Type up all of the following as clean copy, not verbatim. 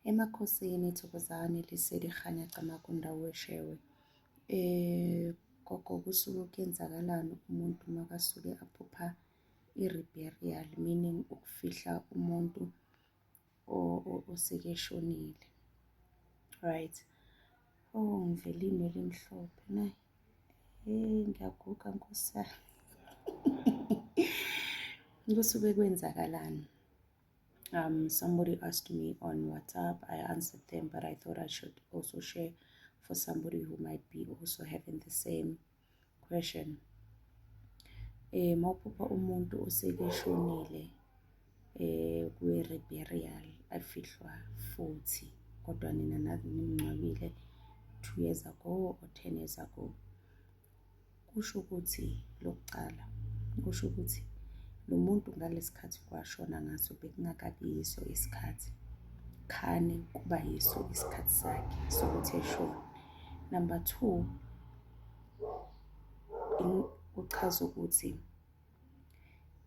Emakhosini Thokozani Lesedi Kganya Camagu Ndawo Eshewe. Gogo, kusuke kuyenzakalani umuntu makasuke aphupha i-reburial, meaning ukufihla umuntu oseke eshonile, right? Oh, ngivele inwele emhlophe nayi. Hey, ngiyaguga Nkosi yami. Kusuke kwenzakalani? Somebody asked me on WhatsApp. I answered them, but I thought I should also share for somebody who might be also having the same question. Mawuphupha umuntu oseke eshonile kwi-reburial, afihlwa futhi, kodwa nina nimngcwabile 2 years ago or 10 years ago, kusho ukuthi, lokucala, kusho ukuthi lo muntu ngalesikhathi kwashona ngaso bekungakabi yiso isikhathi, khane kuba yiso isikhathi sakhe sokuthi eshone. Number two, kuchaza ukuthi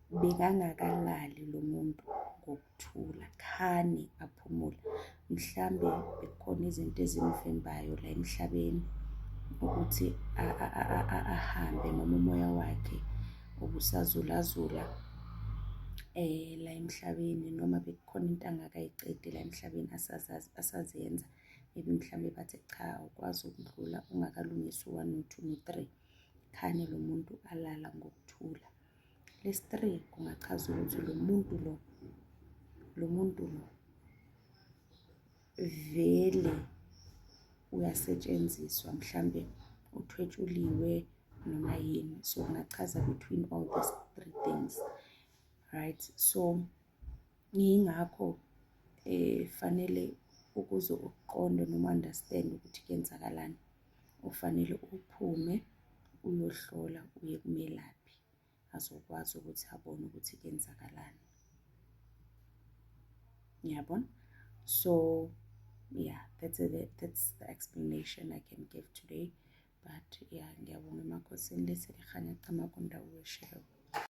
bekangakalali lo muntu ngokuthula, khane aphumule. Mhlambe bekukhona izinto ezimvimbayo la emhlabeni ukuthi ahambe, noma umoya wakhe ubusazulazula la emhlabeni, noma bekukhona into angakayicedi la emhlabeni asazenza. Maybe mhlambe bathi cha, awukwazi ukudlula ungakalungisi u-one, no-two, no-three, khane lo muntu alala ngokuthula. Lesi three kungachaza ukuthi lo muntu lo vele uyasetshenziswa, mhlambe uthwetshuliwe noma yini. So kungachaza between all these three things, right? So yingakho fanele ukuze uqonde noma understand ukuthi kuyenzakalani, ufanele uphume uyohlola, uye kumelaphi, azokwazi ukuthi abone ukuthi kuyenzakalani. Ngiyabona. So yeah, that's the explanation I can give today. But yeah, ngiyabonga emakhosini. Lesedi Kganya Camagu Ndawo Eshewe.